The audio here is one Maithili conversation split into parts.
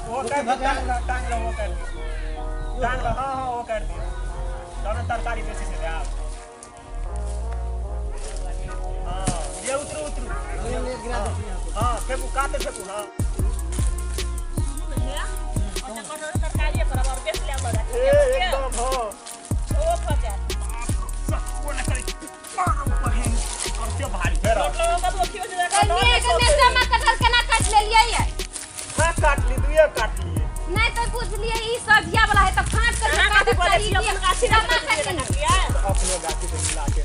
ओ काटि दे, टांग ला, टांग ला, वो काटि दे, टांग ला। हाँ हाँ, वो काटि दे, तब ने तरकारी बेसी से आब। हाँ, ये उतरू उतरू। हाँ, फेंकू, काते फेंकू। हाँ, ए एकदम। हाँ, करते भारी फेर। कन्या कन्या, जमा कटहर केना काटि लेलियै ये? हाँ, काट ली, दुए काट लिए। नहीं तो बुझलियै, ई सजिया वाला है तऽ फाँट कर काटक चाही। जमा काटि लेने। अपनो गाछी से मिला के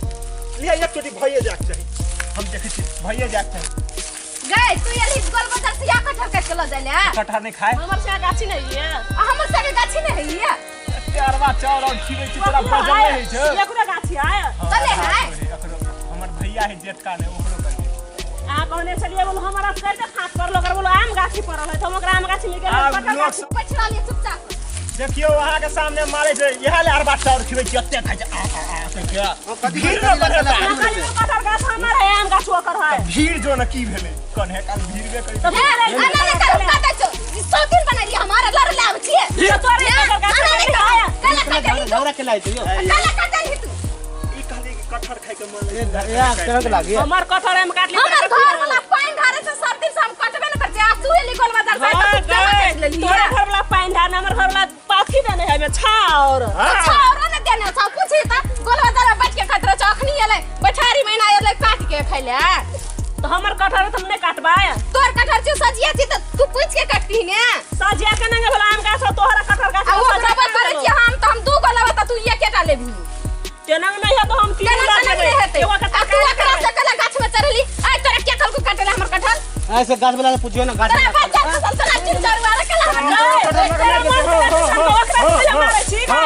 लिया, एक चोटी भइए जाक चाही। हम देखै छी, भइए जाक चाही। गए तू एलही गोल बाजार से, या कटहर काटि के लऽ जाइ ले? कटहर नहीं खाए। आ हमर सबके गाछी नहीं है ये? एते अरबा चाउर और खिबै छी, तोरा भजन नहीं होइ छै? चले है। हमर भैया है जेठका ने, ओकरो कहिए। आब लोक सब- पछड़ा लिए चुपचाप। देखियो, अहाँ के सामने मारे छै, इएह ले अरबा चाउर खिबै छी, एते खाइ छै, आ आ आ कहि के भीड़ न बढ़ेता। भीड़ जो न की भेलै, कन्हे काल भीड़बे करै छै। हे, एना नहि करू, काटै छौ। ई शौकीन बनेलियै हमार, लड़ ले आबै छियै। एना नहि करू। काला काटलही तू। झगड़ा के लाइ छै यौ। काला काटलही तू। ई कहली कि कटहर खाइ के मन लगै। लागी हमर कटहर हम काटली। हमर घर वाला पानि ढारै छै सब दिन से, हम कटबे नहि करै छियै। आ तू एली गोल बाजार से तऽ तू जमा काटि लेलही। तोरा घर वाला पानि ढार, हमर घर वाला पाथी देने है में छाउर। अच्छा, औरो नहि देने छौ। पूछी तऽ गोल बाजार में बैठ के खाइत रहै छौ। अखनी एलै बैठारी महीना, एलै काटि के खाइ ले। तो हमर कटहर त हम नहीं काटबाय। तोर कटहर छियौ, सजिया छी तऽ तू पूछि के काटतीही ने। सजिया के नहीं भेल, आम गाछ तोहरा कटहर गाछ। आ ओ बराबर करै छियै हम तऽ, हम दू गो लेबै तऽ तू एकेटा लेबही। तेना नहीं है तो हम तीन केना लऽ केना लेबै। नहि हेतै? एगो के आ तू एकरा से केना गाछ में चढ़ली? आइ तोरा के कहलकौ काटै ले हमर कटहर? ऐसे गाछ वाला से पूछियो ना, गाछ तोरा बच्चा फसल तोरा चिड़ चढ़वा रे केला हमर कटहर? तेरा मन से ओकरा पहिले मारै छी गै।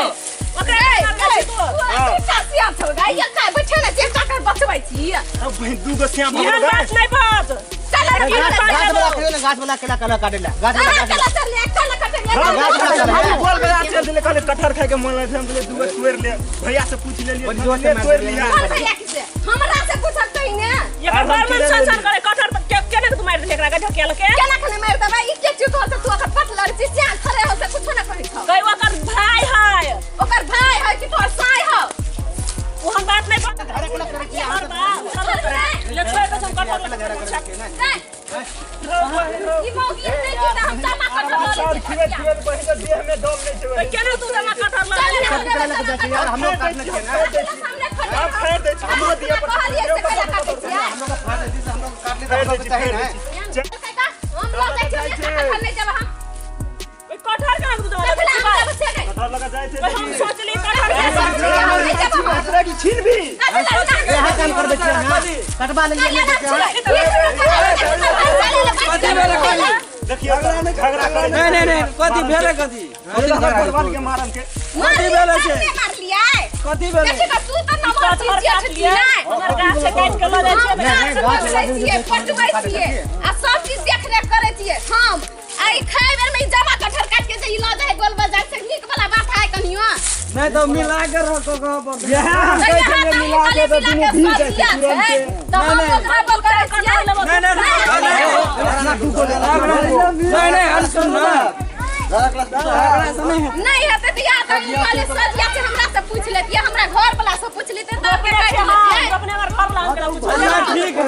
ओकरा ए, मारै छी तू। तू दूटा सियार छौ गै, एकटा बैठे ने छै, एकटा के बचबै छी। अब बहिन, दू गो श्याम एहन बात नहीं बात। चल रे, गाछ वाला कहियो ना, गाछ वाला केना केना काटे ला गाछ वाला? अहाँ केला चढ़ली, एकटा ने कटलियै। गाछ वाला चढ़ल है। हम गोल बाजार चल देले, कहले कटहर खाइ के मन लगै छै। हम कहलियै दू गो तोड़ि ले, भैया से पूछ लेलियै। बड़ी जोर से ले तोड़ि लिया। कोन भैया की से? हमरा से पूछब तै ने। एकर बार मन संसार करे कटहर त के केना के तू मारि देलही एकरा गढ के लके? केना खने मारि देबै? ई के चुप हो से तू ओकर पट लड़ छी, सियान खड़े हो से कुछो न कहै छौ। गई ओकर भाई है। ओकर भाई है कि तोहर साय हौ? ओहन बात नहीं बात। झगड़ा केना करै छी अहाँ? हमर बाप ले छोड़ दे, हम कटहर लके जाय। ई मौगी नहि की तऽ हम जमा कटहर लऽ चाउर लै छी। खिबैत खिबैत बहिन के देह में दम नहीं छै बहिन। केना तू जमा कटहर लऽ चल लेलही? ने, हम केना लऽ के जाइ छी यार, हम लोग काटने छियै ना। सामने खड़े। आब फाड़ि दै छी, हमरो दिअ पर। कहलियै से कैला काटै छियै? हम लोग का फाड़ दै छी से, हम लोग काट ली तऽ फाड़ि हम लोग दै के छी, चाही फाड़ि ने। दै छी। हम लऽ जाइ छियै, एकटा कटहर नहि देब हम। ओइ कटहर केना तू जमा कथी लए हम लऽ देब से गै? कटहर लऽ के जाइ छै। हम सोचली कटहर के नहि देब हम। दूसरा की छीन भी। कथी लए? यहाँ काम करबै छियै ना, कटबा लेलियै चल नहि ने, दै छियै। कथी भेलै कथी? देखियौ, झगड़ा करै। नहीं नहीं नहीं, कथी भेलै? कथी भगवान के मारन के कथी भेलै छै? मारलियै। कथी भेलै? देखी तऽ तू तऽ नमहर कटहर चीज काटलियै छियै नहि? हमर गाछ से काटि के लऽ जाइ हम छियै। गाछ बचबै छियै, पटबै छियै आ सब चीज देखरेख करै छियै हम। आ ई खाय बेर में ई जमा कटहर काटि के जे ई लऽ जाइ है गोल बाजार से, नीक वाला बात है कनियो? नहीं तो मिला के रखो कहाँ पर। इएह हम तऽ कहै यहाँ छलियै, तऽ मिला के तऽ मिला दुनू के भीड़ जाइ छै सजिया छै, तुरन्ते। तऽ हम ओकरा पर करै छियै। नहीं नहीं नहीं नहीं, हम सुन ना, नहीं हेतै तऽ या तऽ ई कहलियै सजिया छै, हमरा से पूछि लेतियै, हमरा घर वाला से पूछि लेतियै तब के काटि लेतियै। अपने हमर घर ला हम पूछल। ठीक है।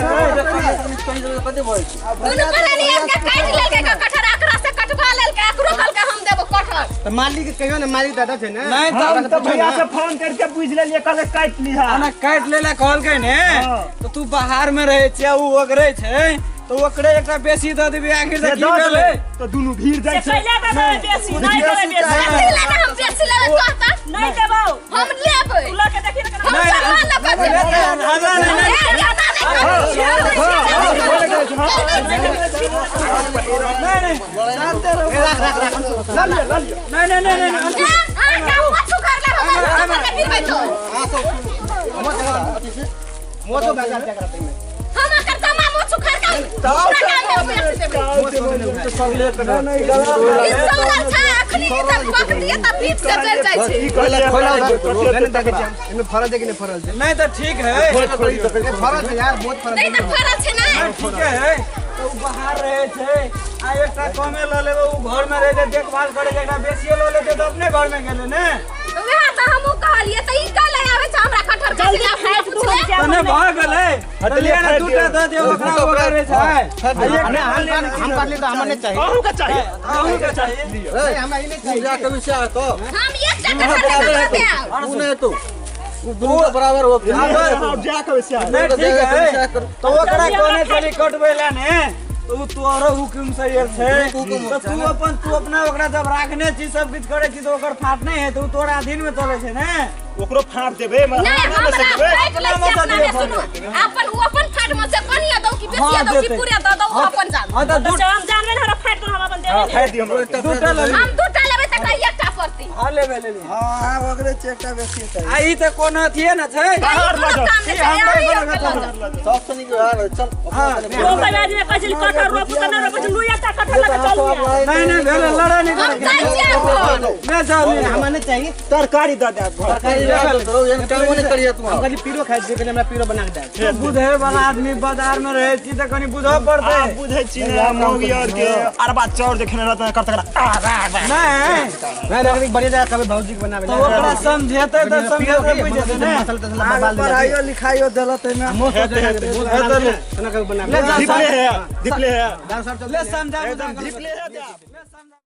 दुनू प्राणी आबि के काटि लेलकै कटहर, एकरा से कटवा लेलकै, एकरो कहलकै हम देबो कटहर। तऽ मालिक के कहियो ने, मालिक दादा छै ने। नहीं तो हम तऽ भैया से फोन करके पूछि लेलियै, कहले काटि लिहा। ना काटि लेला कहलकै ने। हाँ। तऽ तू बाहर में रहै छै, उ ओकरे छै तऽ ओकरे एकटा बेसी दऽ देबी। आखिर से तऽ की दऽ भेलै? देबै तऽ दुनू भीड़ जाइ से छै। कैला देबै बेसी? नहीं देबै बेसी। कथी लए ने हम बेसी लेबै कहता? नहीं देबौ। हम लेबै। तू लऽ के देखी ने केना। हम सामान लऽ कऽ जेबै। हमरा नहीं, नहीं। ए, जाना नहि करू। नहीं नहीं, जानते रहो। राख राख राख। लऽ लिअ, लऽ लिअ। नहीं नहीं नहीं नहीं। ए, अहाँ मत सुखार ले, हमर हमर के फिरबै तो। मोटो बाजार जाकर में हम एकर जमा मुँह सुखार के पूरा काम में बेच देबै। ई सौरल छै, अखनी ई तऽ पक दिए तऽ पीठ से जरि जाइ छै। ई कहलियै। खोला नहीं देखै छियै, एहिमे फरल छै कि नहि फरल छै? नहीं तो ठीक है। ए, फरल छै यार, बहुत फरल नहीं छै। तऽ फरल छै नहि। ठीक है। तऽ ओ बाहर रहै छै आ एकटा कमे लऽ लेबै ओ घरमे रहै छै देखभाल करै छै एकटा बेसिए लऽ लेतै तऽ अपने घरमे गेलै ने। वएह तऽ हमहूँ कहलियै तऽ ई काल्हि आबै छै हमरा कटहर जल्दी काटै लए, फाटि दू, पुछले। हम जायब। तऽ नहि भऽ गेलै तऽ लिअ ने दूटा दऽ दियौ ओकरा ओकरे छै। हम हम काटली तऽ हमरा नहि चाही। अहूँ के चाही। अहूँके चाही। नहीं, हमरा ई नहि चाही। जा कभी से तो हम एकटा कटहर ककरो देब। उ नहीं तो उ दुनू के बराबर हो। हाँ, जा के वैसे आए। नहि ठीक है तऽ ओकरा कहने छली कटबै लए ने तऽ ओ तोरो हुकुम से आयल छै तऽ तू अपन तू अपना ओकरा जब राखने छी सब किछु करै छी तऽ ओकर फाट नहि है तऽ ओ तोरा अधीन मे चलै छै ने। ओकरो फाड़ देबै मगर नहीं, हमरा हमरा नहि सकबै। फाटि लै छै अपना मे, सुनू। अपन ओ अपन फाटि मे से कनिये दौ कि बेसिये दौ कि पूरे दऽ दौ, ओ अपन जान। हँ तऽ तऽ हम जानबै ने, हमरा फाटि दू, हम अपन देबै हाँ, ने। फाड़ दियौ हमरा। दूटा लऽ हम दूटा लेबै तकरा एकटा पड़तै। हँ लेबै ले ली। हां ओकरे छै एकटा बेसी छै। आ ई तऽ कोनो अथिये ने छै। बाहर लऽ जाउ। काम नहि छै, हमरा अहीं घर के लऽ जाउ। सबसे नीक यार चल। हाँ। रोपै आदमी कहै छै कटहर रोपू तऽ नहि रोपै छै, लू एकटा कटहर लऽ कऽ चलू आब। नहीं नहीं भेलै लड़ाइ नहि हम करैके। जाइ छियै एखन। नहि जाउ नहि। हमरा नहि चाही। तरकारी दऽ देब घर। तरकारी काम नहीं करिए तू। हम खाली पीरो खाइ छियै, कनि हमरा पीरो बना के दे। बुझे वाला आदमी बाजार में रहै छी तऽ कनि बुझऽ पड़तै। आप बुझै छी ने मौगी और के अरबा चाउर जे खेने रहतै करतै नहीं नहीं नहीं, बढ़िया जगह कभी भौजी के बनावे तऽ ओकरा समझेतै तऽ समझेतै बुझेतै ने। मसाला तसला बाल दे। पढ़ाइयो लिखाइयो देलत एहिमे। बनावे ले जा। धिपले है धिपले है दाल साहब चल ले समझा एकदम धिपले है।